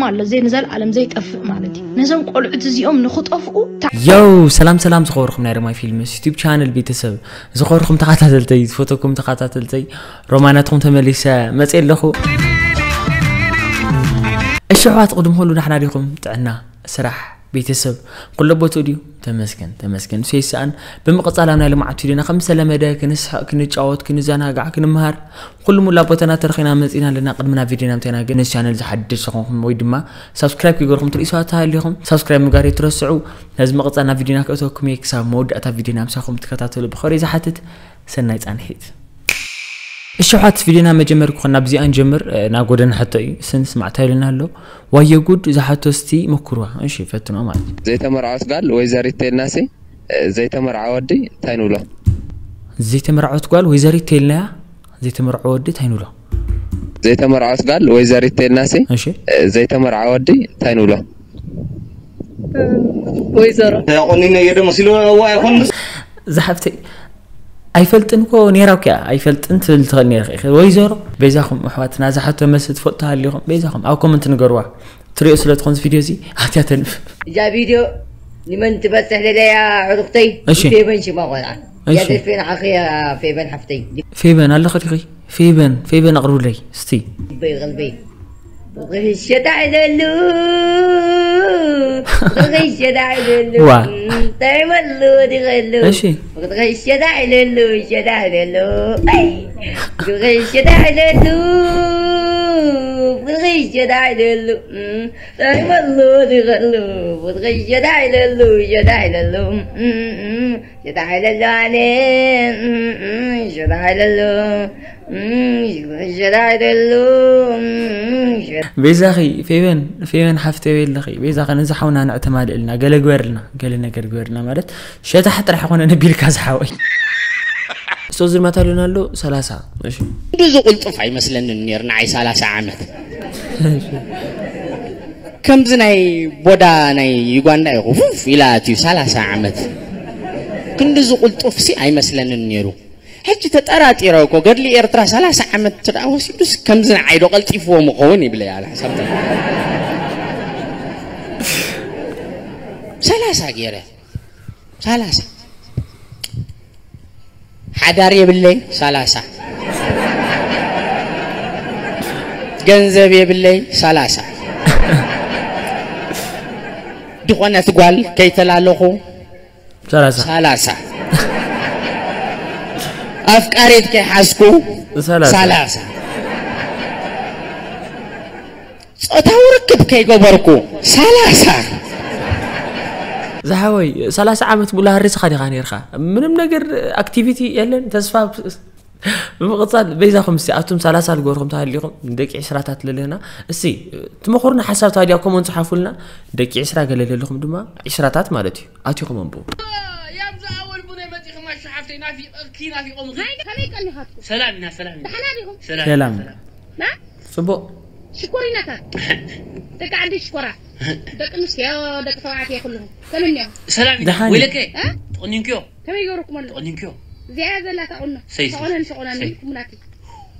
ኣሎ፣ ዘይ ንዘለኣለም ዘይጠፍእ ማለት እዩ። ነዞም ቆልዑት እዚኦም ንኽጠፍኡ ታ- የው፣ ሰላም ሰላም፣ ዝኸበርኩም ናይ ረማይ ፊልምስ ዩቲዩብ ቻነል ቤተሰብ፣ ዝኸበርኩም ተኸታተልተይ፣ ዝፈተኩም ተኸታተልተይ፣ ሮማናትኩም ተመሊሰ መጽእ ኣለኹ። እሺ ኣሕዋት፣ ቅድሚ ኩሉ ናሕና ዲኹም? ጥዕና፣ ስራሕ፣ ቤተሰብ፣ ኩሎ ቦትኡ ድዩ? ተመስገን፣ ተመስገን። ንሱ ይስኣን። ብምቕጻል ኣብ ናይ ልምዓት ቪድዮና ከም ዝተለመደ ክንስሕቕ፣ ክንጫወት፣ ክንዘናጋዕ፣ ክንመሃር፣ ኩሉ ሙላ ቦታና ተረኺና መጺና ኣለና። ቅድሚ ናብ ቪድዮና ምተና ግን ነዚ ቻነል ዝሓድሽ ዝኾንኩም ወይ ድማ ሳብስክራይብ ክገርኩም ትርእዩ ሰባት ተሃሊኹም፣ ሳብስክራይብ ምግባር ኣይትረስዑ። ነዚ ምቕጻል ናብ ቪድዮና ከእተወኩም እየ። ክሳብ መወዳእታ ቪድዮና ምሳኹም ትከታተሉ ብኸሪ ዝሓትት። ሰናይ ጻንሒት። እሺ ኣሕዋት፣ ቪድዮና መጀመሪ ክኾን ናብዚኣ ንጀምር። እ፣ ናብ ጎደና ሕቶ እዩ። ስንስማዕ እንታይ ኢሉና ኣሎ? ዋየ ጉድ፣ ዝሓቶ እስቲ መኩርዋ። እሺ፣ ፈትኖ ማለት እዩ። ዘይተመርዓወት ጓል ወይዘሪት ተይልናሲ፣ እ፣ ዘይተመርዓ ወዲ እንታይ ንብሎ? ዘይተመርዓወት ጓል ወይዘሪት ተይልናያ፣ ዘይተመርዖ ወዲ እንታይ ንብሎ? ዘይተመርዓወት ጓል ወይዘሪት ተይልናሲ፣ እሺ። እ፣ ዘይተመርዓ ወዲ እንታይ ንብሎ? ወይዘሮ። ተቆኒነ እየ ደሞ ሲሉ እዋ ይኹን። ዝሓፍተይ ኣይፈልጥን እኮ ነይራ እኮ እያ፣ ኣይፈልጥን ትብል ትኽእል ነይራ ኢኻ። ወይዘሮ፣ በይዛኹም ኣሕዋትና፣ ዝሓቶ መልሲ ትፈልጡ ሃሊኹም፣ በይዛኹም ኣብ ኮመንት ንገርዋ። ትሪኦ ስለ ትኾን ቪድዮ እዚ ኣትያ ተንፍ። እዛ ቪድዮ ንመን ትበጽሕ ደለያ ሕሩኽተይ? እሺ። ፌበን ሽማ ቆልዓ። እሺ። እያ ደፌ ንዓኺ እያ ፌበን ሓፍተይ። ፌበን ኣለኺ ዲኺ? ፌበን፣ ፌበን ኣቕርቡለይ እስቲ። ልበይ፣ ልበይ። ሸታዕ ኢለሉ፣ ሸታዕ ኢለሉ። ዋ። እንታይ በሉ ዲኸሉ? እሺ። ሸታዕ ኢለሉ፣ ሸታዕ ኢለሉ። ኣይ። ሸታዕ ኢለሉ፣ ሸታዕ ኢለሉ። እንታይ በሉ ዲኸሉ? ሸታዕ ኢለሉ፣ ሸታዕ ኢለሉ። ሸታዕ ኢለሉ ኣነ። ሸታዕ ኢለሉ። ሸታዕ ኢለሉ። ሸታዕ ኢለሉ። ቤዛኺ ፌቨን፣ ፌቨን ሓፍተይ ወይ ኣለኺ? ቤዛኺ ነዚ ሓውና ንዕተማልእልና፣ ገለ ግበርልና፣ ገለ ነገር ግበርልና ማለት ሸታሕ ጥራሕ ኮነ ነቢልካ ዝሓወይ። ሶ ዝርማታ ሉና ኣሎ ሰላሳ። እሺ። ብዙ ቁልጡፍ ኣይመስለንን ነይሩ ንዓይ ሰላሳ ዓመት። ከምዚ ናይ ቦዳ ናይ ዩጋንዳ ኢኹ ፉፍ ኢላ ኣትዩ ሰላሳ ዓመት። ክንድዚ ቁልጡፍሲ ኣይመስለንን ነይሩ። ሕጂ ተጠራጢረ እኮ ገድሊ ኤርትራ ሰላሳ ዓመት እንተ ደኣ ወሲዱስ ከምዚ ንዓይ ዶ ቀልጢፍዎ ምኸውን ይብለ እያ ሓሳብታ። ሰላሳ ገይረ። ሰላሳ። ሓዳር የብለይ፣ ሰላሳ። ገንዘብ የብለይ፣ ሰላሳ። ዝኾነት ጓል ከይተላለኹ፣ ሰላሳ። ሰላሳ። ኣፍቃሪት ከይሓዝኩ፣ ሰላሳ። ሰላሳ። ጾታዊ ርክብ ከይገበርኩ፣ ሰላሳ። ዝሓወይ፣ ሰላሳ ዓመት ሙሉ ሃሪስኻ ዲኻ ነይርካ? ምንም ነገር ኣክቲቪቲ የለን፣ ተስፋ። ብምቕጻል፣ በይዛኹም እስቲ ኣቱም ሰላሳ ዝገበርኩም ተሃሊኹም፣ ደቂ ዕስራታት ለለና፣ እስቲ ትመኹርና ሓሳብ ታዲያ ኮመንት ጽሓፉልና። ደቂ ዕስራ ገለ ለለኹም ድማ፣ ዕስራታት ማለት እዩ፣ ኣቲኹም ኣንብቡ። ያብዛ ኣወል ቡነ መጺኹም ኣሹ ሓፍተይ ናፊቐኪ ናፊቖምኺ። ሃይ፣ ከመይ ቀኒኻትኩም? ሰላም ኢና፣ ሰላም ኢና። ደሓና ዲኹም? ሰላም፣ ሰላም። ሰላም። ና? ጽቡቕ። ሽኮሪናታት። ደቂ ዓዲ ሽኮራ። ደቂ ኣንስትዮ፣ ደቂ ተባዕትዮ ኩልኹም። ከመይ እኒኦም? ሰላም ኢና። ደሓን። ወይለከ? እ? ተቆኒንክዮ? ከመይ ይገብረኩም ኣሎ? ተቆኒንክዮ? እዚኣ ዘላ ታቑኖ። ሰይ፣ ሰይ፣ ተቆነን ሰይ፣ ተቆናኒ ሰይ። ኩምናቲ።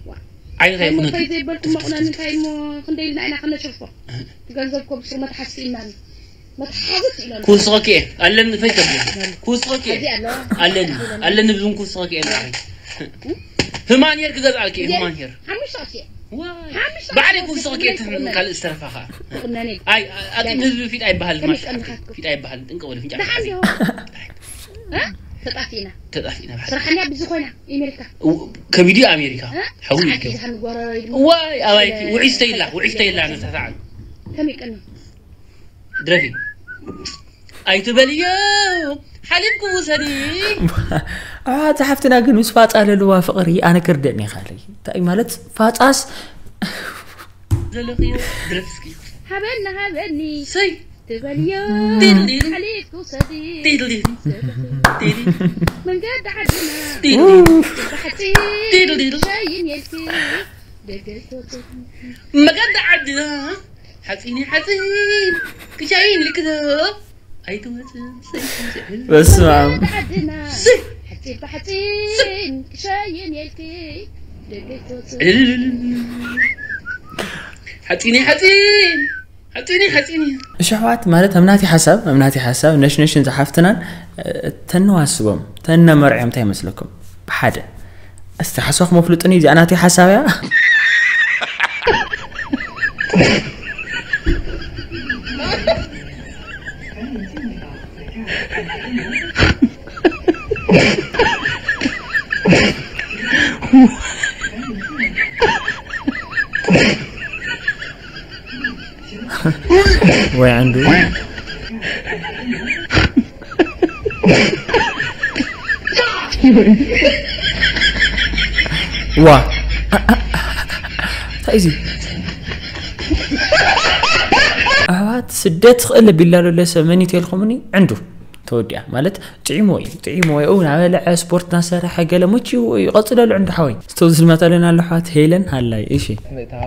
ዋ። ዓይንኻ እንታይ እሞ ይኹነኪ። እንታይ ዘይበልኩም መቑነኒ እንታይ እሞ ክንደይ ኢልና ኢና ክነጭርፎ? ገንዘብ ኮ ብስሩ መትሓዚ ኢልና። መትሓዚ ኢልና። ክውስኸኪ እየ። ኣለኒ ፈይ ተብሎ። ክውስኸኪ እየ። እዚ ኣሎ። ኣለኒ። ኣለኒ ብዙም ክውስኸኪ እየ። ህማን ሄር ክገዝኣልኪ እየ። ህማን ሄር። ሓሙሽተ ቅርሺ እየ። ዋይ። ሓሙሽተ ባዕለይ ቅርሺ ክውስኸኪ እየ። ትህምን ካልእ ዝተረፋ ኸዓ። ትቑነኒ። ኣይ፣ ኣጥሚ ህዝቢ ፊት ኣይበሃል ከመይ ማሽ ቀንኻ ሓፍተይ። ትቁ- ፊት ኣይበሃል። ጥንቀ ወደ ፍንጫ ከሓንዲ ሓፍተይ። እ? ተጣፊእና። ተጣፊእና ብሓደ። ስራሕና ብዙ ኮይና ኣሜሪካ። ው-፣ ከቢድ እዩ ኣሜሪካ። እ? ሓዊ ሰዓት እዩ። ይዛ ንጎረሮ ኢሉ። ዋይ፣ ኣባይቲ፣ እ፣ ውዒዝ ተይላ፣ ውዒዝ ተይላ፣ ነታ ሰዓት። ከመይ ቀኒ? ድረፊ። ኣይትበልዮ፣ ሓሊፍኩ ውሰዲ። ኣታ ሓፍትና ግን ምስ ፋጻ ለልዋ ፍቕሪ ኣነ ክርደእኒ ይኽእል እዩ። እንታይ ማለት ፋጻስ ዘለኽዮ ድረፍ እስኪ። ሃበኒ፣ ሃበኒ። ሰይ። ትበልዮ፣ ዲልዲል። ሓሊፍኩ ውሰዲ። ዲልዲል። ዲልዲል። መንገዲ ዓድና። ዲልዲል። ባሕቲ። ዲልዲል። ሸይን የልኪ። ደገ ትወፅእ። መገዲ ዓድና። ሓፂን ሓፂን ክሻይን ልክቶ ኣይትወፅን። በስመ ኣብ። ሓፂን ብሓፂን ክሻይን የልኪ ደገ ኣይትወፅን። ሓፂን ሓፂን ሓፂኒ ሓፂኒ። እሺ ኣሕዋት፣ ማለት ኣብ ናተይ ሓሳብ፣ ኣብ ናተይ ሓሳብ ነሽነሽን ዝሓፍትናን፣ እ፣ ተነዋስቦም፣ ተነመርዕዮም እንታይ ይመስለኩም? ብሓደ። እስቲ ሓሳብኩም ኣፍልጡኒ፣ እዚኣ ናተይ ሓሳብ እያ። ወይ ዓንዱ። ዋ። እንታይ እዚ? ኣሕዋት፣ ስደት ክእል ቢላ ሎለ ሰብ መን ይተልኩምኒ? ዕንዱ። ተወዲኣ። ማለት ጥዒሞ እዩ፣ ጥዒሞ እዩ። ኡ፣ ናበልዐ፣ ስፖርት ናሰርሐ፣ ገለ ሙችዎ እዩ። ቀጽለሉ ዕንዱ ሓወይ። ስቶ ዝልመተልና ኣሎ ኣሕዋት፣ ሄለን ሃላይ። እሺ።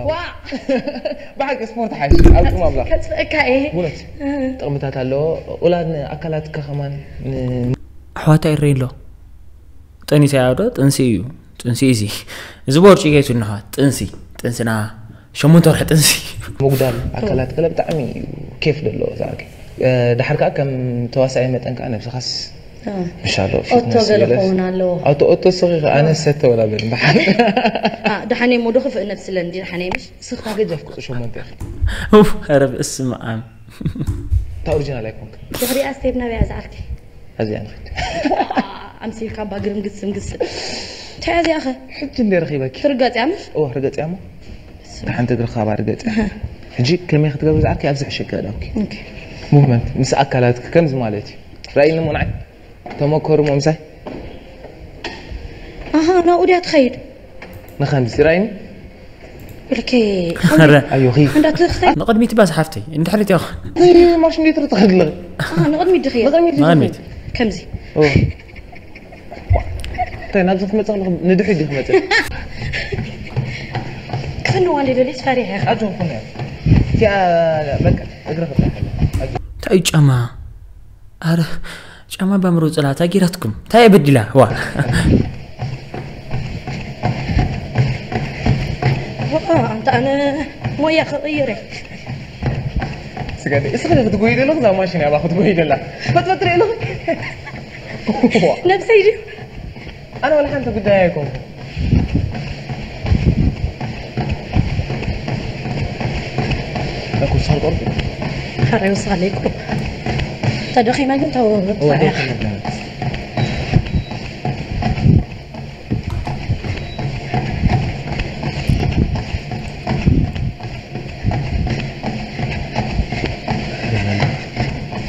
ዋ! ብሓቂ ስፖርት ሓይሽ፣ ኣብ ጥቕሚ ኣብላ። ከጥፍእካ እየ። ብእውነት ጥቕምታት ኣለዎ። ቁላ ንኣካላትካ ከማን ን- ኣሕዋታ ይረይ ኣሎ። ጠኒሳ እያ ዶ? ጥንሲ እዩ። ጥንሲ እዚ። እዚ ቦርጭ ጌቱ እንኻ። ጥንሲ። ጥንስና ሸሞንተ ወርሒ ጥንሲ። ምጉዳል ኣካላት ገለ ብጣዕሚ እዩ ኬፍ ዘለዎ ዝኣከ። እ፣ ድሓር ከኣ ከም ተዋሳኣይ መጠን ከኣ ነብስኻስ እ። ምሻሎ ኦቶ ፊትነስ ገለ ገለስ። ክኸውን ኣለዎ። ኣቶ ኦቶ ስኺ ከኣ ኣነ ሰተ ወላ በል። ድሓር። ኣ፣ ድሓን እየ ሞዶ ክፍእ ነብስለን እንዲ ድሓን እየ ምሽ? ስኻ ገጃፍ ቁጽሪ ሸሞንተ ኢኺ። ኡፍ፣ ኧረ በስመ ኣብ። እታ ኦሪጂናል ኣይኮንክን። ድሕሪኣ ስቴፕ ናበይ እያ ዝዓርኪ? ኣዚኣ ንኺድ። ኣምሲልካ እባ ግርም ግስም ግስም። እንታይ እያ እዚኣ ኸ? ሕጂ እንደ ረኺበኪ። ትርገጽ እያ ምሽ? እወ፣ ርገጽ እያ እሞ። እታ ሓንቲ እግርኻ እባ ርገጽ እያ። ኣሃ። ሕጂ ከመይ ክትገብሪ ዝዓርኪ ኣብዚ ሕሸኪ ኣእዳውኪ። ኦኬ። ሙቭመንት ምስ ኣካላትኪ ከምዚ ማለት እዩ። ራእይኒ እሞ ንዓይ። ተመኮሩ እሞ ምሳይ። ኣሃ፣ ናብኡ ድያ ትኸይድ? ንኸምዚ ራእይኒ። ብልኬ፣ ኸረ። ኣዮኺ። እንዳ ትኽስታይ? ንቕድሚት ባስ ሓፍተይ፣ እንድሕሪት ኢኻ። እዚ ማሽን ሊትር ትኸድልኺ። ኣሃ፣ ንቕድሚት ድኺ? ንቕድሚት ንቕድሚት። ከምዚ። ኦ። እንታይ ናብዚ ክመጽእ ከለኹ ንድሕሪት ድዩ ክመጽእ? ክፍንዋ እንደ ደሊስ ፈሪሐ። ኣጆ፣ ክፍንዋ። እቲኣ፣ በቃ፣ እግሪ ክጥሕል። ኣጆ። እንታይ እዩ ጫማ? ኣረ፣ ጫማ ባምሮ ጽላታ ጌራትኩም። እንታይ እየ በዲላ? ዋ። ዋ፣ ኣንታ ኣነ ሞያ ክቕይር እየ። ስገደ፣ እስኺ ክትጎይ ደለኹ፣ እዛ ማሽን እያ ክትጎይ ደላ። ፈጥፈጥ ትርኢ ኣለኹ። ነብሰይ ድዩ? ኣነ ወላ ሓንቲ ጉዳይ ኣይኮንኩ። እኮ ሳልቆርጥ። ሓራይ ወስኻ ለይኩ። ተደኺማ ግን ተው-፣ እወ፣ ተው-፣ ተው-፣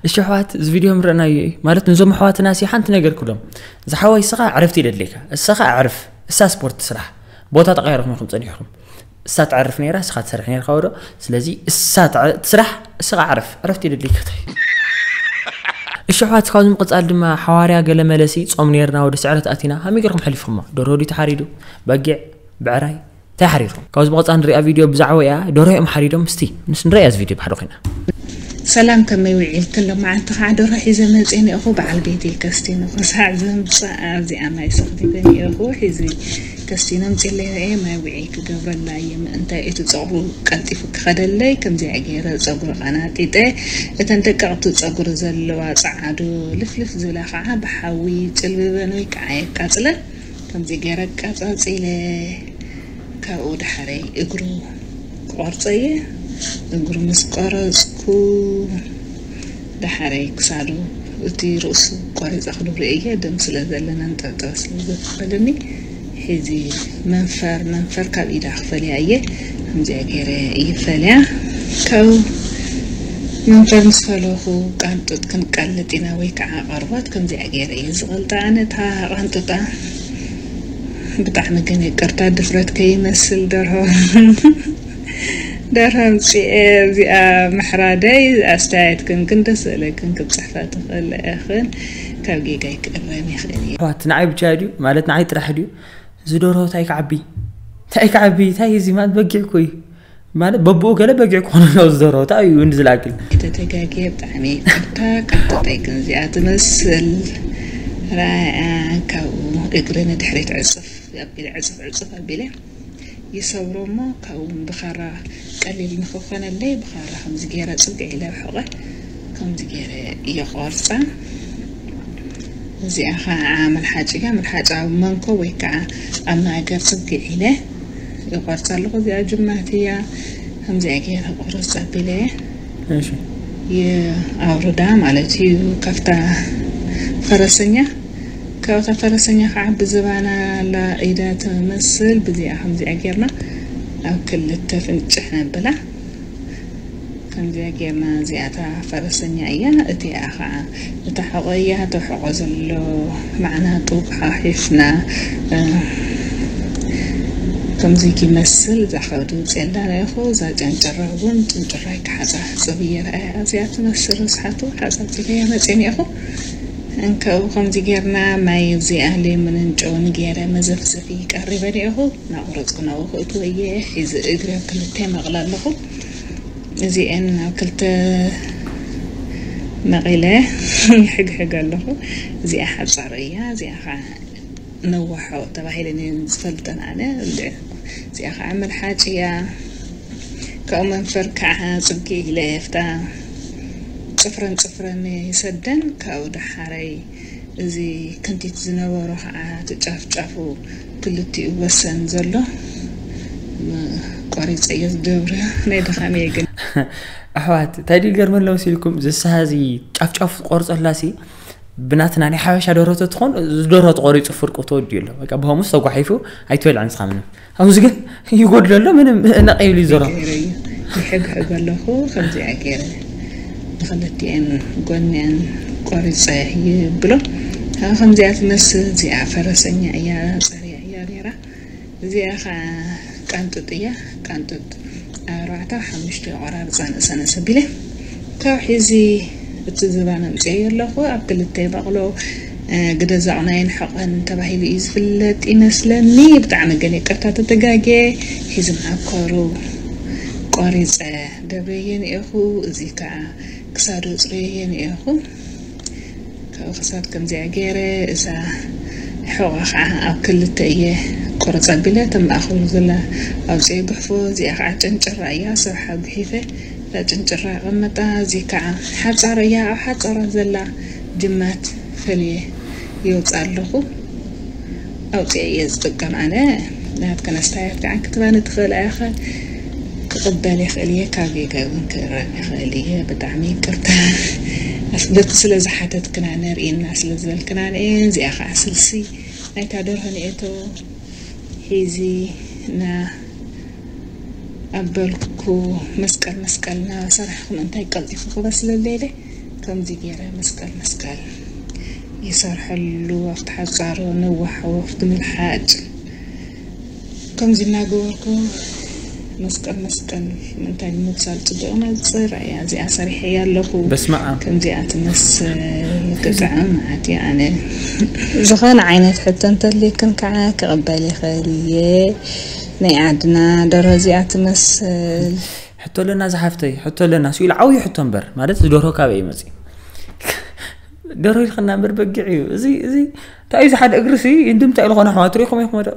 እሺ ኣሕዋት፣ እዚ ቪድዮ ምረእናዮ እዩ። ማለት ነዞም ኣሕዋትና ሲ ሓንቲ ነገር ክብሎም። ዝሓወይ እስኻ ዕረፍቲ ይደድልየካ። እስኻ ኣዕርፍ። እሳ ስፖርት ስራሕ። ቦታ ተቐያይርኩም ኢኹም ጸኒሕኩም። እሳ ትዕርፍ ነይራ፣ እስኻ ትሰርሕ ነይርካ ወዶ። ስለዚ እሳ ትዕ-፣ ትስራሕ፣ እስኻ ዕረፍ። ዕረፍቲ የድልየካ እንታይ። እሺ ኣሕዋት፣ ካብዚ ምቕጻል ድማ ሓዋርያ ገለ መለሲ ጾም ነይርና ወደ ስዕረት ኣቲና። ከመይ ገርኩም ሓሊፍኩሞ? ደርሆ ድዩ ተሓሪዱ? በጊዕ? ብዕራይ? እንታይ ሓሪድኩም? ካብዚ ምቕጻል ንሪኣ ቪድዮ ብዛዕባ እያ። ደርሆ እዮም ሓሪዶም። እስቲ ንስ ንረእያ እዚ ቪድዮ ብሓደ ኮይና። ሰላም፣ ከመይ ውዒልክን? ሎማዓንቲ ከዓ ደርሆ ሒዘ መፅየ እኒኦኹ። በዓል ቤተይ ከስቲኑ ክሳዕ ዘምፅኣ ኣብዚኣ ማይ ሰኽቲተ እኒኦኹ። ሒዚ ከስቲኑ ኣምፂለይ እየ። ማይ ውዒ ክገብረላ እየ። ምእንታይ እቲ ፀጉሩ ቀልጢፉ ክኸደለይ ከምዚኣ ገይረ ፀጉሪ ቀናጢጠ። እተን ደቀቕቲ ፀጉሪ ዘለዋ ፀዓዱ ልፍልፍ ዝብላ ከዓ ብሓዊ ይፅልብበን ወይ ከዓ የቃፅለን። ከምዚ ገይረ ኣቃጻጺለ ካብኡ ዳሕረይ እግሩ ክቆርጾ እየ። እግሩ ምስ ቆረጽኩ ዳሕረይ ክሳዱ፣ እቲ ርእሱ ቆሪጸ ክድብሮ እየ፣ ደም ስለ ዘለና ንጥርጥር ስለ ዘፍቀደኒ፣ ሕዚ መንፈር፣ መንፈር ካብ ኢዳ ክፈልያ እየ። ከምዚኣ ገይረ እየ ፈልያ። ካብ መንፈር ምስ ፈለኹ ቃንጡጥ ክንቀልጥ ኢና ወይ ከዓ ቆርበት ከምዚኣ ገይረ እየ ዝቐልጣ። ኣነ እታ ቃንጡጣ ብጣዕሚ ግን ይቅርታ፣ ድፍረት ከይመስል ደርሆ፣ ደርሆ ኣምጺኤ እዚኣ ምሕራደይ ኣስተያየትክን ግን ደስ ዘለክን ክብጽሕፋ ትኽእላ ኢኽን። ካብ ጌጋይ ክእረም ይኽእል እየ። ኣሕዋት፣ ንዓይ ብቻ ድዩ? ማለት ንዓይ ጥራሕ ድዩ? እዚ ደርሆ ታይ ክዓቢ? ታይ ክዓቢ? ታይ እዚ ማለት በጊዕ እኮ እዩ። ማለት በብኡ ገለ በጊዕ ክኾን ኣለዎ ዝደርሆ። ታይ እዩ እንዲ ዝለኣክል? ተተጋግየ ብጣዕሚ ይቅርታ፣ ቃንጡጠይ ግን እዚኣ ትመስል። ራያ ካብኡ እግሪ ንድሕሪት ዕጽፍ ኣቢለ፣ ዕጽፍ ዕጽፍ ኣቢለ። ይሰብሮ እሞ ካብኡ ብኻራ ቀሊል ንክኾነለይ ብኻራ ከምዚ ገይረ ጽግዕ ኢለ ብሕቐ ከምዚ ገይረ ይቆርጻ። እዚኣ ከዓ መልሓጭ እያ። መልሓጭ ኣብ መንኮ ወይ ከዓ ኣብ መእገር ጽግዕ ኢለ ይቆርጻ ኣለኹ። እዚኣ ጅማት እያ። ከምዚኣ ገይረ ቁርጽ ኣቢለ እሺ ይኣውርዳ ማለት እዩ። ካብታ ፈረሰኛ ካብታ ፈረሰኛ ከዓ ብዝባና ላ ኢዳ ትመስል ብዚኣ ከምዚኣ ጌርና ኣብ ክልተ ፍንጭሕ ነብላ። ከምዚኣ ጌርና እዚኣታ ፈረሰኛ እያ። እቲኣ ከዓ እታ ሕቆ እያ። እቲ ሕቆ ዘሎ ማዕናጡ ሓሒፍና እ፣ ከምዚ ይመስል። እዛ ከብዲ ውፅኤላ ነይኹ። እዛ ጨንጭራ እውን ጭንጭራይ ክሓፃ ሕፅብ እየ ረኣያ። እዚኣ ትመስል ርስሓቱ ሓፃፂበያ መፅእ ነይኹ። እንከው ከምዚ ጌርና ማይ እዚኣ ሌሞንን ጨውን ገይረ መዘፍዘፊ ቀሪበ ነይኹ። ናቑረፅኩ ናብኡ ክእትዎ እየ። ሒዚ እግሪ ኣብ ክልተ መቕለ ኣለኹ። እዚአን ኣብ ክልተ መቒለ ይሕግሕግ ኣለኹ። እዚኣ ሓፃር እያ። እዚኣ ከዓ ነዋሖ ተባሂለን እየን ዝፈልጠን ኣነ። እዚኣ ከዓ መልሓጭ እያ። ካብኡ መንፈር ከዓ ፅብቂ ኢለ ፍታ ፅፍረን ፅፍረን ይሰደን። ካብኡ ደሓረይ እዚ ክንቲት ዝነበሮ ከዓ እቲ ጫፍ ጫፉ ክልቲኡ ወሰን ዘሎ ም-፣ ቆሪፀ እየ ዝደብርዮ። ናይ ድኻም እየ ግን። ኣሕዋት እንታይ ድዩ ገርመሎ መሲልኩም? ዝስሃ እዚ ጫፍጫፍ ቆርፀላሲ ብናትና ናይ ሓበሻ ደርሆ ተትኾን ዝደርሆ ተቆሪፁ ፍርቁ ተወዲኡ ኣሎ። በቃ ብኸምኡስ ተጓሒፉ ኣይትበልዕን ንስኻ ምንም። ኣብዚ ግን ይጎድሎ ኣሎ ምንም ነቕ ይብል ይዘሮ። ገይረ እዩ ይሕግሕግ ኣለኹ። ከምዚኣ ገይረ ንክልቲኤን ጎኒኤን ቆሪፀ ይብሎ። ከዓ ከምዚኣ ትመስል እዚኣ ፈረሰኛ እያ ፀሪያ እያ ነይራ። እዚኣ ከዓ ቃንጡጥ እያ። ቃንጡጥ ኣርባዕተ ሓሙሽተ ቆራርፃ ንእሰ ንእሰ ቢለ ካብ ሒዚ እቲ ዝባን ኣምፅኤዮ ኣለኹ። ኣብ ክልተ በቕሎ እ፣ ግደ ዛቕናይን ሕቐን ተባሂሉ እዩ ዝፍለጥ ይመስለኒ። ብጣዕሚ ገለ ይቅርታ ተተጋጌ። ሒዚ መዓኮሩ ቆሪፀ ደብረየ ነኤኹ። እዚ ከዓ ክሳዱ ኣፅረየ ነኤኹ። ካብ ክሳድ ከምዚኣ ገይረ እዛ ሕቖ ከዓ ኣብ ክልተ እየ ቁርፅ ኣቢለ እቶም ማእኸሉ ዘላ ኣውፅኤ ጉሕፎ። እዚኣ ከዓ ጭንጭራ እያ። ሰብሓ ጉሒፈ እዛ ጭንጭራ ቀመጣ። እዚ ከዓ ሓፃሮ እያ። ኣብ ሓፃሮ ዘላ ጅማት ፈልየ የውፅእ ኣለኹ። ኣውፅኤ እየ ዝጥቀም ኣነ። ናትክን ኣስተያየት ከዓ ክትባኒ ትኽእል ኢኻ። ክቕበል ይኽእል እየ፣ ካብ ጌጋ እውን ክእረም ይኽእል እየ። ብጣዕሚ ይቅርታ በቲ ስለ ዝሓተትክና ነርእና ስለ ዝበልክና ንየ። እዚኣ ከዓ ስልሲ ናይታ ደርሆ ንኤቶ ሒዚ ና ኣበልኩ። መስቀል መስቀል እናሰራሕኹም እንታይ ቀልጢፉ ክበስለለይ ኢለ ከምዚ ገይረ መስቀል መስቀል ይሰርሐሉ። ኣብቲ ሓፃሮ ነዋሕ ወፍቲ ምልሓጭ ከምዚ እናገበርኩ መስቀል መስቀል ምእንታይ ንምብሳል ፅቡቕ መፅእ ራእያ እዚኣ ሰሪሐያ ኣለኹ። በስመ ኣብ። ከምዚኣ ትመስል ክጥዕም መዓት እየ ኣነ። ዝኾነ ዓይነት ሕቶ እንተልየክን ከዓ ክቕበል ይኽእል እየ። ናይ ዓድና ደርሆ እዚኣ ትመስል። ሕቶ ኣለና ዝሓፍተይ፣ ሕቶ ኣለና። ስኢሉ ዓብዩ ሕቶ እምበር ማለት እዚ ደርሆ ካበይ እዩ መፅዩ? ደርሆ ኢልክና እምበር በጊዕ እዩ። እዚ እዚ እንታይ እዩ? እዚ ሓደ እግሪ ሲ እንድምታ ኢሉ ኾነ ኣሕዋት ሪኢኹም ኢኹም ዶ?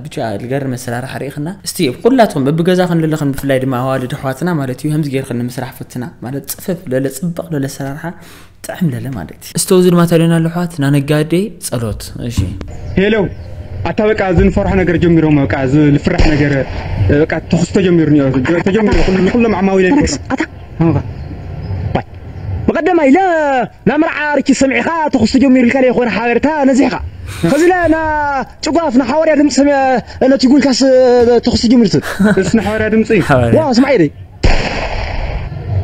ብቻ ልገርም ኣሰራርሓ ሪኢኽና። እስቲ ኩላትኩም በብገዛኽን ለለኽን ብፍላይ ድማ ኣዋልድ ኣሕዋትና ማለት እዩ ከምዚ ጌርክን ንምስራሕ ፈትና ማለት ፅፍፍ ለለ ፅብቕ ለለ ኣሰራርሓ ጥዕም ለለ ማለት እዩ። እስቶ እዚ ድማ ተሪና ኣሎ ኣሕዋት ናነጋዴ ጸሎት። እሺ ሄሎ ኣታ በቃ እዚ ንፈርሖ ነገር ጀሚሮም በቃ እዚ ልፍራሕ ነገር በቃ ተኹስ ተጀሚሩ ነይሩ ተጀሚሩ ኩሉ ኩሎም ዓማዊለ ነይሩ ኣታ ኣታ ብቐደማይ ለ ናብ መርዓ ርኪ ሰሚዕኻ ተኹስ ተጀሚሩ ኢልካ ለይኾነ ሓበሬታ ነዚሕኻ ከዚ ለ ና ጭጓፍ ንሓዋርያ ድምፂ ሰሚዐ ነቲ ጉልካስ ተኹስ ተጀሚሩ ትብል እስ ንሓዋርያ ድምፂ ዋ ስማዕ ኢለይ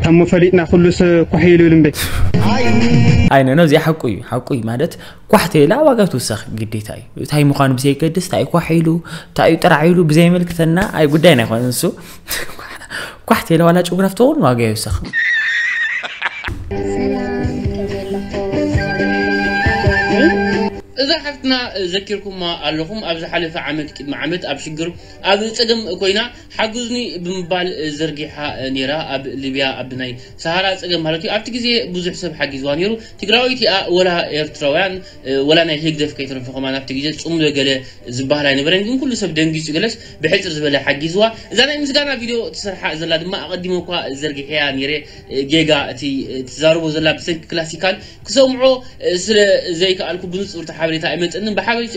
ታሞ ፈሊጥና ኩሉ ሰብ ኳሕ ኢሉ ልምበ ኣይነ ነው እዚኣ ሓቁ እዩ ሓቁ እዩ ማለት ኳሕ ተይላ ዋጋ ትውሰኽ ግዴታ እዩ እንታይ ምዃኑ ብዘይገድስ እንታይ ኳሕ ኢሉ እንታይ እዩ ጥራሕ ኢሉ ብዘይመልክተና ኣይ ጉዳይና ኣይኮነን እሱ ኳሕ ተይላ ዋላ ጭጉራፍ ትኸውን ዋጋ ይውሰኽ እዛ ሓፍትና ዘኪርኩማ ኣለኹም። ኣብ ዝሓለፈ ዓመት፣ ቅድሚ ዓመት ኣብ ሽግር፣ ኣብ ጸገም ኮይና ሓግዙኒ ብምባል ዘርጊሓ ነይራ። ኣብ ሊብያ ኣብ ናይ ሰሃራ ጸገም ማለት እዩ። ኣብቲ ግዜ ብዙሕ ሰብ ሓጊዝዋ ነይሩ። ትግራወይቲ እያ፣ ወላ ኤርትራውያን፣ ወላ ናይ ህግደፍ ከይተረፈ ከማን ኣብቲ ግዜ ጽምዶ ገለ ዝበሃል ኣይነበረን። ግን ኩሉ ሰብ ደንጊጹ፣ ገለስ ብሕጽር ዝበለ ሓጊዝዋ። እዛ ናይ ምስጋና ቪድዮ ትሰርሓ ዘላ ድማ ኣቐዲመ እኳ ዘርጊሐያ ነይረ። ጌጋ እቲ ትዛረቦ ዘላ ብሰንኪ ክላሲካል ክሰምዖ ስለ ዘይከኣልኩ ብንጹር እቲ ሓበሬታ ኣይመጸንን።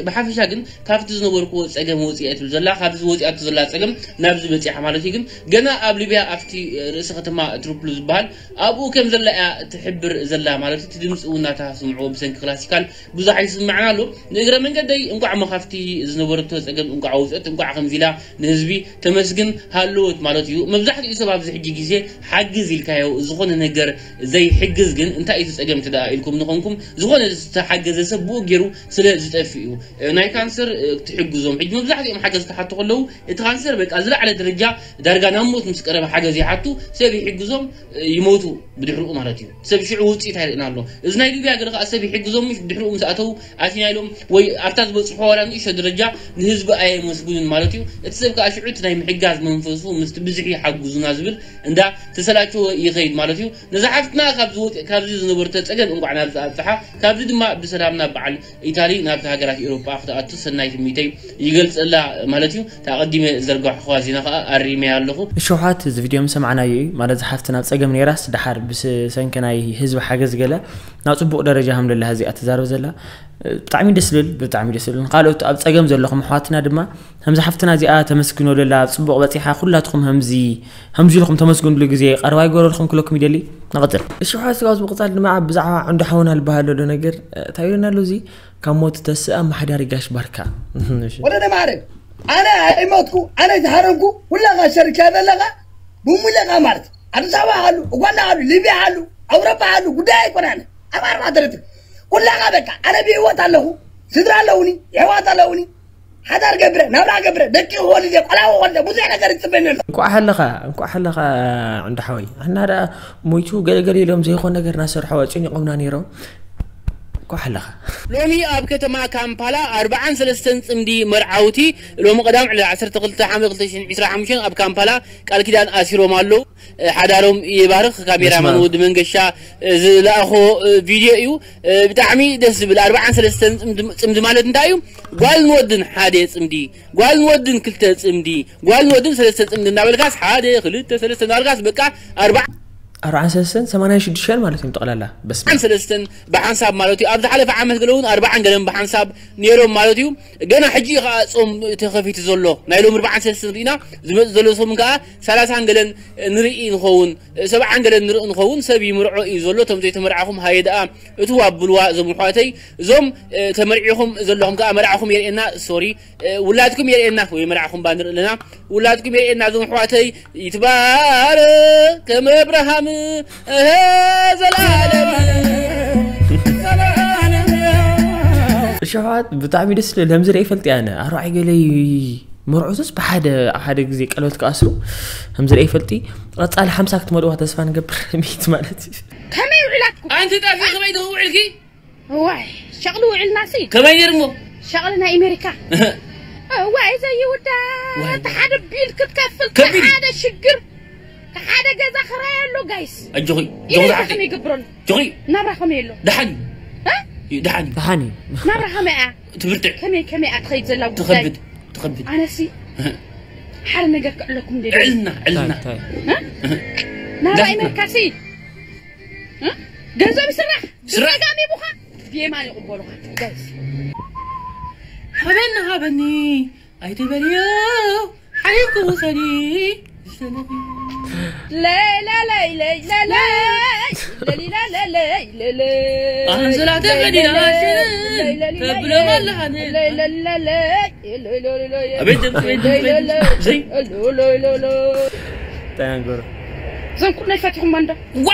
ብሓፈሻ ግን ካብቲ ዝነበርኩዎ ጸገም ወጺኣ ትብል ዘላ፣ ካብዚ ወጺኣቶ ዘላ ጸገም ናብዚ በጺሓ ማለት እዩ። ግን ገና ኣብ ሊብያ ኣብቲ ርእሲ ከተማ ትሪፖሊ ዝበሃል ኣብኡ ከም ዘላ እያ ትሕብር ዘላ ማለት እዩ። እቲ ድምጺ እውን ናታ ስምዕዎ ብሰንኪ ክላሲካል ብዙሕ ኣይስምዕን ኣሎ። ንእግረ መንገደይ እንቋዕ መኻፍቲ ዝነበረቶ ጸገም እንቋዕ ኣውጽኦት፣ እንቋዕ ከምዚ ኢላ ንህዝቢ ተመስግን ሃለወት ማለት እዩ። መብዛሕትኡ ሰብ ኣብዚ ሕጂ ግዜ ሓግዝ ኢልካዮ ዝኾነ ነገር ዘይሕግዝ ግን እንታይ እዩ እቲ ጸገም እንተ ደኣ ኢልኩም ንኾንኩም፣ ዝኾነ ዝተሓገዘ ሰብ ብኡ ገይሩ ስለ ዝጠፍእ እዩ። እ፣ ናይ ካንሰር፣ እ፣ ትሕግዞም። ሕጂ መብዛሕትኦም ሓገዝ ክሓቱ ከለዉ እቲ ካንሰር በቃ ዝለዓለ ደረጃ ዳርጋ ናብ ሞት ምስ ቀረበ ሓገዝ ይሓቱ፣ ሰብ ይሕግዞም፣ እ፣ ይሞቱ ብድሕሪኡ ማለት እዩ። ሰብ ሽዑ ውጽኢት ኣይርእን ኣሎ። እዚ ናይ ሊብያ ገለ ከኣ ሰብ ይሕግዞም፣ ምሽ ብድሕሪኡ ምስ ኣተዉ ኣቲና ኢሎም ወይ ኣብታ ዝበጽሖ ዋላ ንእሽቶ ደረጃ ንህዝቢ ኣየመስግኑን ማለት እዩ። እቲ ሰብ ከኣ ሽዑ እቲ ናይ ምሕጋዝ መንፈሱ ምስቲ ብዝሒ ሓግዙና ዝብል እንዳ ተሰላቸወ ይኸይድ ማለት እዩ። ነዛ ሓፍትና ካብዚ ወጽ-፣ ካብዚ ዝነበረቶ ጸገም እንቋዕ ናብዚ ኣብጽሓ፣ ካብዚ ድማ ብሰላም ናብ በዓል ኢታሊ ናብቲ ሃገራት ኤውሮጳ ክትኣቱ ሰናይ ትምኒተይ ይገልጸላ ማለት እዩ። እታ ኣቐዲመ ዘርጋሕኹዋ ዜና ከኣ ኣሪመያ ኣለኹ። እሽውሓት እዚ ቪድዮ ምስ ሰማዕናዮ እዩ። ማለት፣ ዝሓፍትና ኣብ ጸገም ነይራስ ድሓር ብሰንኪ ናይ ህዝቢ ሓገዝ ገለ ናብ ጽቡቕ ደረጃ ከም ደላ እዚኣ ትዛረብ ዘላ። ብጣዕሚ ደስ ዝብል፣ ብጣዕሚ ደስ ዝብል። ንኻልኦት ኣብ ጸገም ዘለኹም ኣሕዋትና ድማ ከምዚ ሓፍትና እዚኣ ተመስግኖ ለላ ኣብ ጽቡቕ በጺሓ፣ ኩላትኩም ከምዚ፣ ከምዚ ኢልኩም ተመስግኑሉ ግዜ ቀረባ ይገረልኩም ክለኩም ይደሊ። ንቐጽል። እሽውሓት ስጋውስ ብቕጻል ድማ ብዛዕባ ዕንዱ ሓውና ዝበሃል ዘሎ ነገር፣ እንታይ ኢሉና ኣሎ እዚ? ካብ ሞት ተስእ ኣብ ምሕዳር ይጋሽ ባርካ። እሺ። ወለደ ማዕረግ፣ ኣነ ኣይሞትኩ፣ ኣነ ዝሃረምኩ፣ ኩላኻ ሸሪካ ዘለኻ፣ ብሙለኻ ማለት፣ ኣዲስ ኣበባ ሃሉ፣ ኡጋንዳ ሃሉ፣ ሊብያ ሃሉ፣ ኣውሮፓ ሃሉ፣ ጉዳይ ኣይኮናን። ኣብ ኣርባዕተ ነጥቢ። ኩላኻ በቃ፣ ኣነ ብህይወት ኣለኹ፣ ስድራ ኣለውኒ፣ የሕዋት ኣለውኒ፣ ሓዳር ገብረ፣ ናብራ ገብረ፣ ደቂ ክወልድ እየ፣ ቆልዓ ክወልድ እየ፣ ብዙሕ ነገር ይጽበየኒ ኣሎ። እንኳዕ ሃለኻ፣ እንኳዕ ሃለኻ ዕንዱ ሓወይ። ኣና ደኣ ሞይቱ ገለገለ ኢሎም ዘይኾን ነገር እናሰርሑ ኣጨኒቖምና ነይሮም። እንኳዕ ሃለኻ። ሎሚ ኣብ ከተማ ካምፓላ ኣርብዓን ሰለስተን ጽምዲ መርዓውቲ ሎሚ ቀዳም ዕለት ዓሰርተ ክልተ ሓምለ ክልተ ሽሕን ዕስራን ሓሙሽተን ኣብ ካምፓላ ቃል ኪዳን ኣሲሮም ኣለዉ። ሓዳሮም ይባርኽ። ካሜራማን በስመ ኣብ። ወዲ መንገሻ ዝለኣኾ ቪድዮ እዩ። ብጣዕሚ ደስ ዝብል። ኣርብዓን ሰለስተን ጽምዲ፣ ጽምዲ ማለት እንታይ እዩ? ጓልን ወድን ሓደ ጽምዲ፣ ጓልን ወድን ክልተ ጽምዲ፣ ጓልን ወድን ሰለስተ ጽምዲ እናበልካስ፣ ሓደ፣ ክልተ፣ ሰለስተ እናበልካስ፣ በቃ፣ ኣርባዓ ኣርባዓን ሰለስተን ሰማንያን ሽዱሽተን ማለት እዮም ጠቕላላ። በስመ ኣብ። ሰለስተን ብሓንሳብ ማለት እዩ። ኣብ ዝሓለፈ ዓመት ገለ እውን ኣርባዓን ገለን ብሓንሳብ ነይሮም ማለት እዩ። ገና ሕጂ እዩ ከኣ ጾም ተኸፊቱ ዘሎ። ናይ ሎም ኣርባዓን ሰለስተን ርኢና፣ ዝመጽእ ዘሎ ሰሙን ከኣ ሰላሳን ገለን ንርኢ ንኸውን፣ ሰብዓን ገለን ንርኢ ንኸውን። ሰብ ይምርዖ እዩ ዘሎ። እቶም ዘይተመርዓኹም ሃየ ደኣ እትው ኣብልዋ እዞም ኣሕዋተይ። እዞም፣ እ፣ ተመርዒኹም ዘለኹም ከኣ መርዓኹም የርእየና። ሶሪ፣ እ፣ ውላድኩም የርእየና። ወይ መርዓኹም ባ ንርኢ ኣለና። ውላድኩም የርእየና እዞም ኣሕዋተይ። ይትባረክ ከም ኣብርሃም፣ እሀ፣ ዘላለም። እሺ፣ ኣሕዋት፣ ብጣዕሚ ደስ ዝብል። ከምዚ ርኤ ይፈልጥ እየ ኣነ። ኣርባዕተ ገለይ መርዑትስ ብሓደ፣ ኣብ ሓደ ግዜ ቀለበት ክኣስሩ ከምዚ ርኤ ይፈልጥ። ቀጻሊ ሓምሳ ክትመልእዋ ተስፋ ንገብር። ሚእቲ ማለት እዩ። ከመይ ውዒላትኩም? ኣንቲ ጣፊ ከመይ ትውዕልኪ? እዋይ፣ ሸቕሊ ውዕልና ሲ። ከመይ ነይሩ እሞ? ሸቕሊ ናይ ኣሜሪካ። እዋይ፣ ዘይውዳ፣ ዋይ። እቲ ሓደ ቢል ክትከፍል፣ ከቢድ። ሓደ ሽግር፣ ሓደ ገዛ ክራይ ኣሎ፣ ጋይስ። ኣጆኺ፣ ኢለ ጆኺ ዝዓፊ። ከመይ ይገብረሉ? ጆኺ። ናብራ ከመይ ኣሎ? ደሓን እዩ። እ? እዩ፣ ደሓን እዩ። ደሓን እዩ። ናብራ ከመይ እያ? ትብርትዕ። ከመይ፣ ከመይ እያ ትኸይድ ዘላ ጉዳይ? ትኸብድ፣ ትኸብድ። ኣነሲ፣ እህ። ሓደ ነገር ክዕለኩም ደልየ። ዕልና፣ ዕልና። ታይ፣ ታይ። እ? እህ። ናብራ ላፍና። ኣሜሪካ ሲ። እ? ገንዘብ ይስራሕ። ስራሕ። ብጸጋም ይቡኻ፣ ብየማን ይቕበሉኻ። ጋይስ። ሃበኒ፣ ሃበኒ፣ ኣይትበልዮ፣ ሓሊፍኩ ውሰዲ። ለይ፣ ለይ፣ ለይ፣ ለይ፣ ለይ፣ ለይ፣ ለይ፣ ለይ፣ ለይ፣ ለይ፣ ለይ። ኣንሶላ ተኸዲና ለይ፣ ለይ፣ ለይ፣ ለይ፣ ተብሎም ለይ፣ ኣለኻ ን-፣ ለይ፣ ለይ፣ ለይ፣ ለይ፣ ለይ፣ ለይ፣ ለይ፣ ለይ። ኣቤት ድምፂ፣ ኣቤት ድምፂ፣ ኣቤት ድምፂ። ዘይ። ለይ፣ ለይ፣ ለይ፣ ለይ። እንታይ ኣንገሩ? እዞም ኩሎም ፈቲኹም እንዶ? ዋ!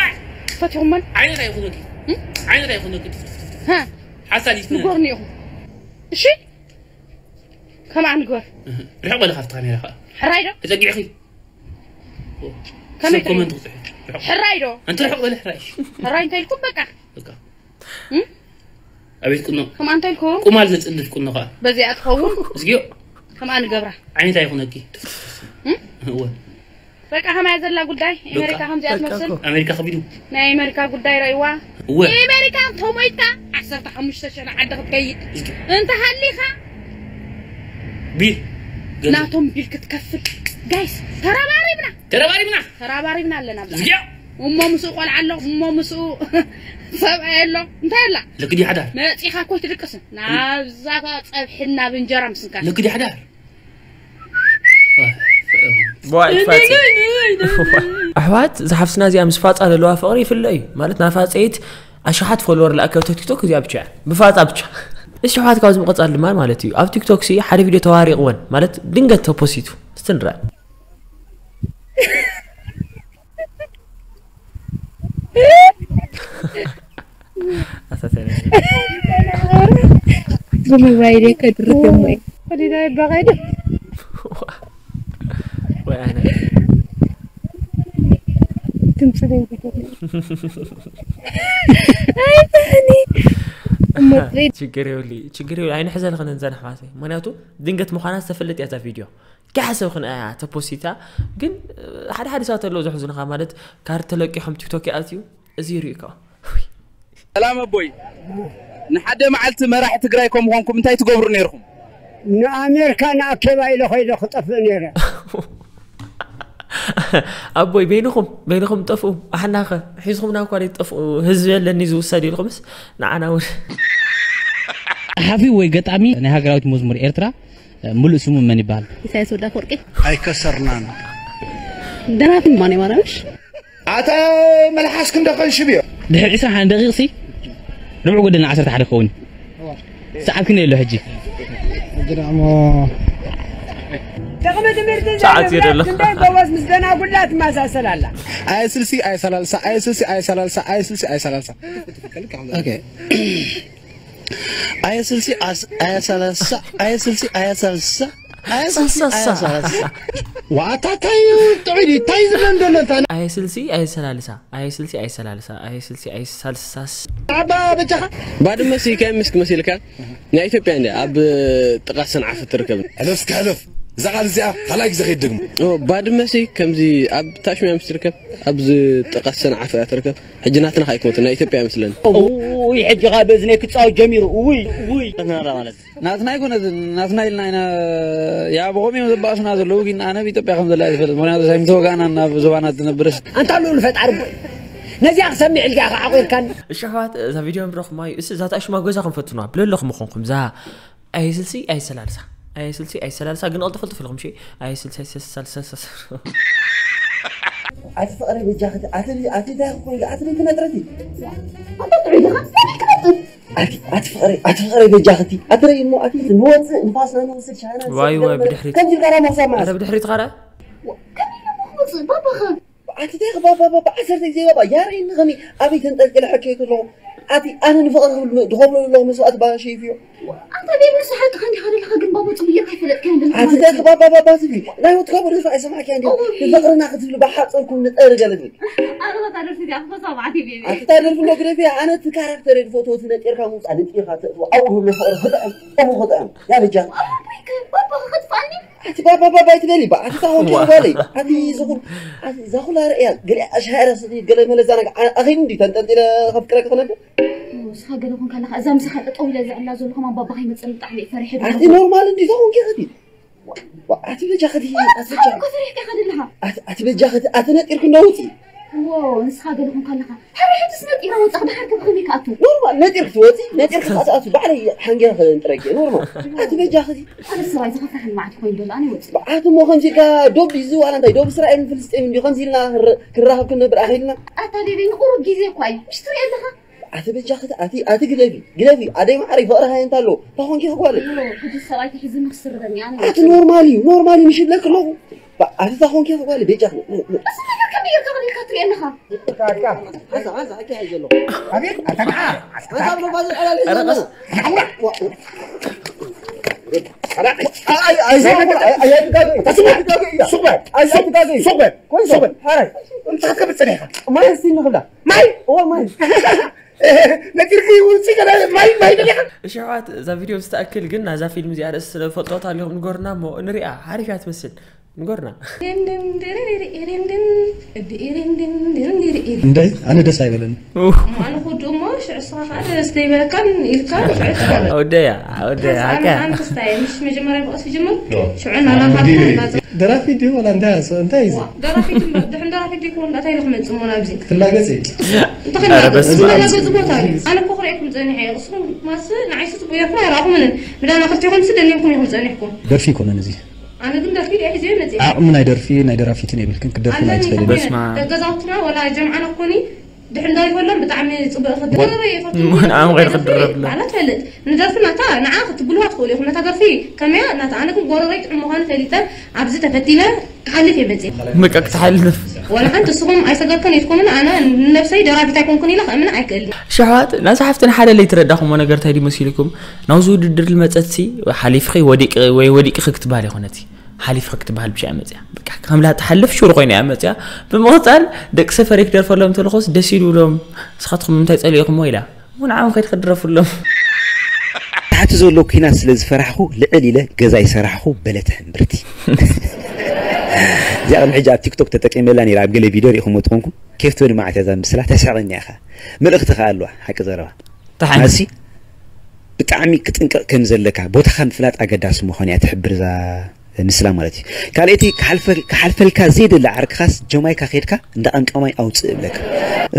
ፈቲኹም መን? ዓይነት ኣይኹነኪ። እም? ዓይነት ኣይኹነኪ። ሃ? ሓሳዲት ኩነ። ንገሩኒ ኢኹም። እሺ? ከምኣ ንግበር። እህ። ርሕቕ በሊ ካብቲ ካሜራ ኸዓ። ሕራይ ዶ? ተጸጊዕኺ። ከመይ ሰብ ኮመንት ትሪኡ? ክጽሕፍ። ርሕቕ። ሕራይ ዶ? ኣንቲ ርሕቕ በሊ ሕራይ። ሕራይ እንታይ ኢልኩም በቃ? በቃ። እም? ኣቤት ቁኖ። ከምኣ እንታይ ኢልኩም? ቁማል ዘጽድፍ ቁኖ ኸኣ። በዚኣ ትኸውን? እስኪዮ። ከምኣ ንገብራ። ዓይነት ኣይኹነኪ። እም? እወ። በቃ ከማያ ዘላ ጉዳይ በቃ። ኣሜሪካ ከምዚኣ በቃ ትመስል። እኮ። ኣሜሪካ ከቢዱ። ናይ ኣሜሪካ ጉዳይ ረእይዋ። እወ። ኣሜሪካ ተሞይታ ዓሰርተ ሓሙሽተ ሽሕ ዓዲ ክትከይድ። እስኪ። እንተ ሃሊኻ። ቢ-፣ ገንዘብ። ናቶም ቢል ክትከፍል። ጋይስ፣ ተረባሪብና። ተረባሪብና። ተረባሪብና ኣለና ብዛዕባ። እስኪዮ። እሞ ምስኡ ቆልዓ ኣሎ፣ እሞ ምስኡ ሰብኣይ ኣሎ። እንታይ ኣላ? ልክዲ ሓዳር። መጺኻ እኮ ትድቅስ። ናብዛ ጸብሒ ናብ እንጀራ ምስንካት። ልክዲ ሓዳር። ዋይ፣ ፋጺ። ኣሕዋት፣ ዝሓፍትና እዚኣ ምስ ፋጻ ዘለዋ ፍቕሪ ይፍለ እዩ። ማለት፣ ናፋጸይት ኣሽሓት ፎሎወር ለኣከብቶ ቲክቶክ እዚኣ ብቻ እያ። ብፋጻ ብቻ። እሺ፣ ኣሕዋት፣ ካብዚ ምቕጻል ድማ ማለት እዩ። ኣብ ቲክቶክ ሲ ሓደ ቪድዮ ተዋሪቕወን፣ ማለት፣ ድንገት ተፖሲቱ። እስቲ ንርኣ። ኣታ ተረኛ። ብሞባይል እየ ከድርፍ እሞ እየ። ወዲዳ ይባቐል። ወይ ኣነ። ድምፂ ዘይብሉ። ኣይትሕኒ። እሞ ፅሬት። ችግር የብሉ፣ ችግር የብሉ። ኣይንሕዘን ኸነን ዘን ኣሕዋተይ። ምኽንያቱ ድንገት ምዃና ዝተፈልጥ እያ እዛ ቪድዮ። ገሓ ሰብ ክንኣያ ተፖሲታ፣ ግን፣ ሓደ ሓደ ሰባት ኣለዉ ዘሕዝኑኻ፣ ማለት፣ ካርድ ተለቂሖም ቲክቶክ ይኣትዩ፣ እዚ ይርእዩካ። ሰላም ኣቦይ፣ ንሓደ መዓልቲ መራሒ ትግራይ ከም ምዃንኩም እንታይ ትገብሩ ነይርኹም? ንኣሜሪካ ንኣኬባ ኢለ ኸይደ ክጠፍእ ነይረ። ኣቦይ፣ በይንኹም፣ በይንኹም ጠፍኡ። ኣሕናኸ፣ ሒዝኹምና እኳ ዘይትጠፍኡ፣ ህዝቢ የለኒ ዝውሰድ ኢልኩምስ፣ ንዓና እውን። ጸሓፊ ወይ ገጣሚ ናይ ሃገራዊት መዝሙር ኤርትራ፣ ምሉእ ስሙ መን ይበሃል? ኢሳያስ ወዲ ኣፈወርቂ። ኣይከሰርናን። ደራፊ ማን ማራምሽ? ኣታ መልሓስኩም ዶ ከንሽብዮ? ድሕሪ ዕስራን ሓደን ደቂቕ ሲ፣ ርብዕ ጎደልና ዓሰርተ ሓደ ክኸውን። ሰዓት ክንደይ ኣሎ ሕጂ? ሕጂ ደሞ ጥቕሚ ትምህርቲ ሰዓት ዘየብላ የደሎ። ክንደይ ጎበዝ ምስ ደናጉላ ትመሳሰል ኣላ። ኣየ ስልሲ፣ ኣየ ሰላልሳ፣ ኣየ ስልሲ፣ ኣየ ሰላልሳ፣ ኣየ ስልሲ፣ ኣየ ሰላልሳ። ኦኬ። ኣየ ስልሲ፣ ኣስ-፣ ኣየ ሰላልሳ፣ ኣየ ስልሲ፣ ኣየ ሰላልሳ፣ ኣየ ስልሲ፣ ኣየ ሰላልሳ። ዋታ ታይ ጥዑይ ድዩ? ታይ ዝብለን ዘሎ እንታ? ኣየ ስልሲ፣ ኣየ ሰላልሳ፣ ኣየ ስልሲ፣ ኣየ ሰላልሳ፣ ኣየ ስልሲ፣ ኣየ ሰላልሳ። ኣባ በጃኻ። ባድመ ሲ ከይ ምስክ መሲልካ? ናይ ኢትዮጵያ እንደ ኣብ ጥቓ ሰንዓፈ ትርከብ። ሕለፍ እስከ ሕለፍ። እዛ ቃል እዚኣ ካልኣይ ግዜ ከይትደግሞ። ኦ፣ ባድመ ሲ ከምዚ ኣብ ታሽሚያ ምስ ትርከብ፣ ኣብዚ ጥቓ ሰንዓፈ እያ ትርከብ። ሕጂ ናትና ከ ኣይኮነትን፣ ናይ ኢትዮጵያ እያ መስለኒ። ውይ፣ ሕጂ ኸኣ በዚ ናይ ክጻወት ጀሚሩ። ውይ፣ ውይ። ናትና ማለት ናትና ኣይኮነትን፣ ናትና ኢልና ኢና። ያብኦም እዮም ዘባእሱና ዘለዉ፣ ግን ኣነ ኣብ ኢትዮጵያ ከም ዘላ እየ ዝፈልጥ። ምኽንያቱ ሳይ ምተወጋእና ናብ ዞባና ትነብርስ። ኣንታ ልኡል ፈጣሪ ቦይ፣ ነዚኣ ክሰምዕ ኢልካ ኢኻ ዓቑርካኒ። እሺ ኣሕዋት፣ እዛ ቪድዮ ንረኽማ እዩ። እስ እዛ ታሽማ ገዛ ክንፈትኗ ብለለኹም ምኾንኩም፣ እዛ ኣይስልሲ ኣይሰላልሳ፣ ኣይስልሲ ኣይሰላልሳ፣ ግን ቐልጥፍ ቐልጥፍ ኢልኩም፣ እሺ? ኣይስልሲ ኣይሰላልሳ። ኣቲ ፍቕረይ በጃኽቲ፣ ኣቲ፣ ኣቲ እንታይ ኮይኑ፣ ኣቲ ደይ ትነጥረቲ? ኣታ ጥዑይ ዲኻ? ኣቲ፣ ኣቲ ፍቕረይ፣ ኣቲ ፍቕረይ በጃኽቲ፣ ኣቲ ረይ እሞ፣ ኣቲ ንወፅእ፣ ንፋስና ንወስድ፣ ሻህና ንሰቲ፣ ዋይ፣ ዋይ፣ ገለ፣ ገለ። ብድሕሪት። ከምዚ ኢልካ ዳማ ክሳብ መዓስ? ኣረ ብድሕሪት ኻረ? ከመይ ኢለ እሞ ክወፅእ? ባባኸ? ኣቲ እንታይ ባባ፣ ባባ፣ ዓሰርተ ግዜ ባባ፣ ያረይኒ ኸሚ ኣበይ ተንጠልጢለ ሕከይ ከለኹ፣ ኣቲ ኣነ ንፍቕሪ ክብል ድኸፍሎ ዘለኹ መስዋእቲ ባባ ሸይፍዮ። ኣንታ ቤቢ ንስኻ ሓቅኻ እንዲኻ ዘለኻ፣ ግን ባባ ጽቡቕ ጌርካ ኣይፈለጥካዮን ዘለኻ ኣቲ ማለት እንታይ እዩ። ባባ፣ ባባ ትብሊ? ናይ ወትካ ብርድኻ ኣይሰማዕካዮን ድዩ? እውይ። ንፍቕርና ክትብሊ ብሓጸርኩም ንጠሪ ገለ ትብል። ኣረ እታ ደርፊ እዚኣ ክትሰማዕ እየ ቤቢ። ኣቲ እታ ደርፊ እንዶ ግደፊ፣ ኣነ እቲ ካራክተር እየ ዝፈትዎ፣ እቲ ነጢርካ ምውጻእ፣ ነጢርካ ተእትዎ፣ ኣብኡ ህሎ ፍቕሪ ክጥዕም፣ ከምኡ ክጥዕም። ያ በጃ። ኦ ማይ ጋድ፣ ባባ ከጥፋኒ። ኣቲ ባባ፣ ባባ ኣይትበሊ፣ ባ-፣ ኣቲ ታኾንኪ ዋ። ጓለይ። ኣቲ ዝኹል-፣ ኣቲ እዛ ኩላ ርእያ፣ ገለ ኣሽሃራ ስቲ፣ ገለ መለዛ ነገር፣ ኣ-፣ ኣኺሉ እንዲ ተንጠልጢለ ከፍቅረኪ ክነብር? ንስኻ ገለ ኮንካ ኣለኻ፣ እዛ ምሳኻ ጠጠው ኢለ ዘዕላ ዘለኹ ማን ባባ ከይመጽእ ብጣዕሚ እየ ፈሪሐ ኣቲ ዘለኹ። ኖርማል እንዲ ታኾንኪ ኸቲ። ዋ፣ ኣቲ በጃ ኸቲ፣ ኣቲ በጃ። እኮ ፈሪሕካ ኢኻ ዘለኻ። ኣቲ፣ ኣቲ በጃ ኸቲ፣ ኣቲ ነጢርኩ እንዳውፂ። ዎ፣ ንስኻ ገለ ኮንካ ኣለኻ። ሕራይ ሕጂስ ነጢራ ወጻ፣ ድሓር ከ ብኸመይ ክኣቱ? ኖርማል፣ ነጢርክ ትወጺ፣ ነጢርክ ክትኣቱ፣ ባዕለይ ሓንጊያ ክጥረግ፣ ኖርማል። ኣቲ በጃ ኸዚ። ኣነ ሰብኣይ ዝኸፍረሐኒ መዓት ኮይኑ ዘሎ፣ ኣነ ወጺ። ኣቲ እሞ ከምዚ ኢልካ ዶብ ድዩ ዋላ እንታይ? ዶብ እስራኤልን ፍልስጤምን ድዩ? ከምዚ ኢልና ክረ-፣ ክራኸብ ክንነብር ኣኺልና? ኣታ ቤቢ፣ ንቁሩብ ግዜ እኳ እዩ። ምሽ ትርኢ ኣለኻ? ኣቲ በጃ ኸዚ፣ ኣቲ፣ ኣቲ ግደፊ፣ ግደፊ። ኣደይ ማዕረይ፣ ፍቕሪ ሃየንታ ኣሎ። እንታይ ኾንኪ ጓለይ? ዮ፣ ሕጂ ሰብኣይ ተሒዙ ንክስርበኒ፣ ኣነ ኣቲ ወጺ። ኖርማል እዩ፣ ኖርማል እዩ፣ ምሽ ይብለክ ኣለኹ። ባ-፣ ኣቲ እንታይ ኾንኪ ጓለይ? በጃ ኸ-፣ እዚ ነገር ከመይ ጌርካ ኸሊልካ ትርእዮ ኣለኻ? ኣቤት፣ ኣታ ደሓ። ነጢርኪ ውፅእ ገለ ማይ ማይ ደሊኻ። እሺ ኣሕዋት፣ እዛ ቪድዮ ምስ ትኣክል ግን ናዛ ፊልም እዚኣ ርእሲ ስለ ዝፈልጦ ታሊኹም ንገሩና እሞ ንሪኣ። ሓሪፍ እያ ትመስል። ንገሩና። እንታይ? ኣነ ደስ ኣይበለኒ። ኣነ ክወድኡ እሞ ሽዑ እስኻ ከዓ ደስ ዘይበለካን ኢልካ ሽዑ ትኸርብ። ኣወደያ ኣወደያ ሓቀያ። ኣንተ ስታይ ምሽ መጀመርያ ብቐስ ይጅምር። ሽዑ ናናኻትኩም እናፀ- ደራፊ ድዩ ወላ እንታይ? እንታይ እዩ? ደራፊ ድዩ? ድሕን ደራፊ ድዩ? ክውን እንታይ ኢሉ ክመፅእ እሞ ናብዚ? ክላገፅ እዩ። እንታይ ኧረ ክላገፅ? በስመ ኣብ። ዝመላገፁ ቦታ እዩ። ኣነ እኮ ክርእየኩም ፀኒሐ እየ። እስኹም ማስ ንዓይሲ ፅቡቅ ኢለኩም ኣይረኣኹምንን። ብዳና ክልቴኹም ስ ደሊምኩም ኢኹም ፀኒሕኩም። ደርፊ ይኮነን እዚ። ኣነ ግን ደርፊ ድየ ሒዘ መፅእ። ዓቕሚ ናይ ደርፊ ናይ ደራፊትን የብልክን። ክደርፊ ናይ ኣለኒ ትፈልጥ። በስመ ኣብ። ደገዛውትና ወላ ጀምዓና ኮኒ ድሕር እንዳይበሎም ብጣዕሚ ጽቡቅ። ምን ዓም ገይር ክድረፍሎም? ኣላ ትፈልጥ። ንደርፊ ናታ ንዓ ክትብልዋ ትኽእሉ ኢኹም። ነታ ደርፊ ከመያ ናታ ኣነ ግን ጎረረይ ጥዑም ምዃኑ ፈሊጠ ኣብዚ ተፈቲነ ክሓልፍ እየ መጽእ። በቃ ክትሓልፍ። ወላ ሓንቲ ንስኹም ኣይሰገርክን ኢልኩምን ኣነ ንነብሰይ ደራፊት ኣይኮንኩን ኢለ ከእምን ኣይክእልን። ሸሕዋት ናዛ ሓፍትን ሓደ ለይትረዳኹሞ ነገር እንታይ ድዩ መሲልኩም? ናብዚ ውድድር ልመጸትሲ ሓሊፍኺ ወዲቂ ወይ ወዲቅኺ ክትበሃል ይኾነቲ። ሓሊፍኺ ክትበሃል ብሻ መጽያ። በቃ ከም ላ ትሓልፍ ሹር ኮይና እያ መጽያ። ብምቕጻል ደቂ ሰፈረይ ክደርፈሎም እንተለኹስ ደስ ይብሎም። ንስኻትኩም ንምንታይ ጸሊእኹሞ ኢላ። እውን ዓም ከይድ ክድረፍሎም። ታሕቲ ዘሎ ኲናት ስለ ዝፈራሕኹ ልዕል ኢለ ገዛ ይሰራሕኹ በለት ሕምብርቲ። እዚኣ ቅድሚ ሕጂ ኣብ ቲክቶክ ተጠቂመላ ነይራ። ኣብ ገለ ቪድዮ ሪኢኹሞ ትኾንኩም። ኬፍ ትብል መዓት እያ እዛ ምስላ ተስሕቐኒ ኢኻ። መልእኽቲ ከኣ ኣለዋ ሓቂ ዘረባ። ተሓን። ኣሲ ብጣዕሚ ክጥንቀቕ ከም ዘለካ ቦታኻ ምፍላጥ ኣገዳሲ ምዃኑ እያ ትሕብር እዛ ምስላ ማለት እዩ። ካልኣይቲ ክሓልፈል- ክሓልፈልካ ዘይደሊ ዓርክኻስ ጀማይካ ከድካ እንዳ ቀምቃማይ ኣውፅእ እብለካ።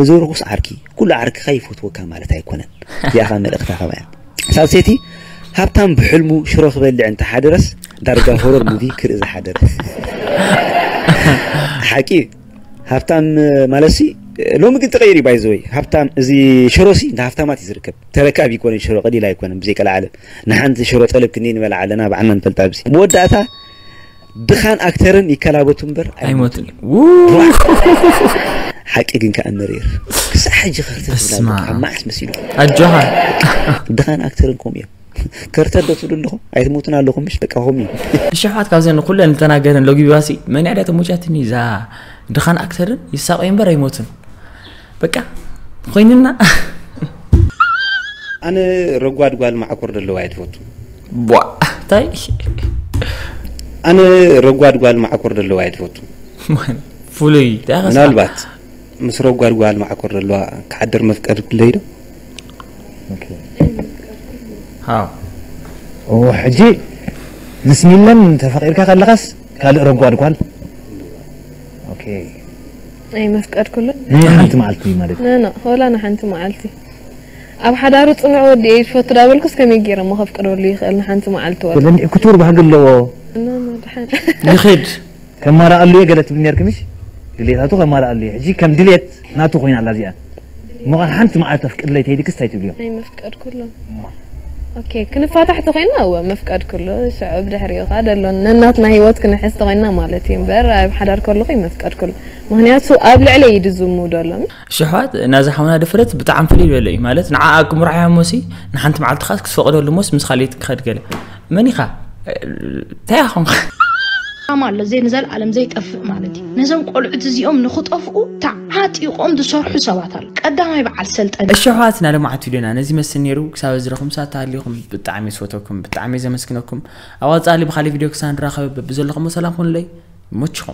እዚ ርኹስ ዓርኪ ኩሉ ዓርክኻ ይፈትወካ ማለት ኣይኮነን። እዚኣኻ መልእኽታ ከማያ። ሳልሰይቲ ሃብታም ብሕልሙ ሽሮ ክበልዕ እንተሓደረስ ዳርጋ ሆረር ሙቪ ክርኢ ዝሓደረ። ሓቂ እዩ። ሃብታም ማለት ሲ ሎሚ ግን ተቀይሪ ባይዘወይ ሃብታም እዚ ሽሮ ሲ እንደ ሃብታማት እዩ ዝርከብ። ተረካቢ ይኮነ ሽሮ ቀሊል ኣይኮነን ብዘይ ቀልዓለም። ንሓንቲ ሽሮ ጠለብ ክንደይ ንበልዓ ኣለና ባዕልና ንፈልጣ ኣብዚ። መወዳእታ ድኻን ኣክተርን ይከላበቱ እምበር ኣይሞትን። ሓቂ ግን ከኣ መሪር። ክሳዕ ሕጂ ከርተ ትብላ በስመ ኣለካ። ኣብ። መዓስ መሲሉ። ኣጆኻ። ድኻን ኣክተርን ከምኡ እዮም። ከርተ ዶ ትብሉ ኣለኹም? ኣይትሞቱን ኣለኹም ምሽ በቃ ከምኡ እዩ። እሺ ኣሕዋት ካብዘን ኩለን ዝተናገረን ሎጊቢባሲ መን ያዳ ተሞቻትኒ እዛ ድኻን ኣክተርን ይሳቆይ እምበር ኣይሞትን። በቃ ኮይንና። ኣነ ረጓድ ጓል ማዕኮር ደለዋ እየ ትፈቱ። ቧ እንታይ ኣነ ረጓድ ጓል ማዕኮር ደለዋ እየ ትፈቱ። ፍሉይ እንታይ ኸ ምናልባት ምስ ረጓድ ጓል ማዕኮር ደለዋ ክሓድር መፍቀድ ክለይ ዶ? ሃው ኦ ሕጂ ምስ ሚለን ተፈቂርካ ከለኻስ ካልእ ረጓድ ጓል ኦኬ ኣይመፍቀድኩሉን ናይ ሓንቲ መዓልቲ ማለት እዩ። ኖ ኖ ሆላ ንሓንቲ መዓልቲ ኣብ ሓዳሩ ፅኑዕ ወዲ እየ ዝፈቱ ዳበልኩስ ከመይ ገይረ እሞ ከፍቅደሉ ይኽእል ንሓንቲ መዓልቲ ወዲ ለሚዕ ክቱር ባህጊ ኣለዎ። ኖ ኖ ድሓን ይኽድ ከማርኣሉ እየ ገለ ትብል ነርኪ ምሽ? ድሌታቱ ከማርኣሉ እየ። ሕጂ ከም ድሌት ናቱ ኮይና ኣላ እዚኣ። እሞ ሓንቲ መዓልቲ ኣፍቅድለይ ተይልክስ እንታይ ትብልዮ? ኣይመፍቀድኩሉን ኦኬ ክንፋታሕ ተኮይንና እወ መፍቀድኩሉ ሽዑ ብድሕሪኡ ከዓ ደሎ ነናትና ሂወት ክንሕዝ ተኮይንና ማለት እዩ እምበር ኣብ ሓዳር ከለኹ ይመፍቀድኩሉ ምክንያቱ ኣብ ልዕለይ እዩ ድዝሙ ደሎ ሽሕዋት ናዚ ሓውና ድፍረት ብጣዕሚ ፍልይ ዝበለ እዩ ማለት ንዓኣ ክምርዓያ እሞሲ ንሓንቲ መዓልቲ ኻስ ክትፈቕደሉ እሞስ ምስ ካልእ ክኸድ ገለ መን ኢኻ እንታይ ኢኻ ኾንካ ሰላም ኣሎ ዘይ ንዘለኣለም ዘይጠፍእ ማለት እዩ ነዞም ቆልዑት እዚኦም ንኽጠፍኡ ተዓጢቖም ዝሰርሑ ሰባት ኣሎ ቀዳማይ በዓል ሰልጠነ እሺ ኣሕዋት ናይ ሎማዓንቲ ቪድዮና ነዚ መስል ነይሩ ክሳብ እዚ ረኹም ሳት ተሃሊኹም ብጣዕሚ ዝፈተኩም ብጣዕሚ ዘመስግነኩም ኣብ ቀፃሊ ብካሊእ ቪድዮ ክሳብ ንራኸብ በብዘለኹሞ ሰላም ኩኑለይ ይመችኹም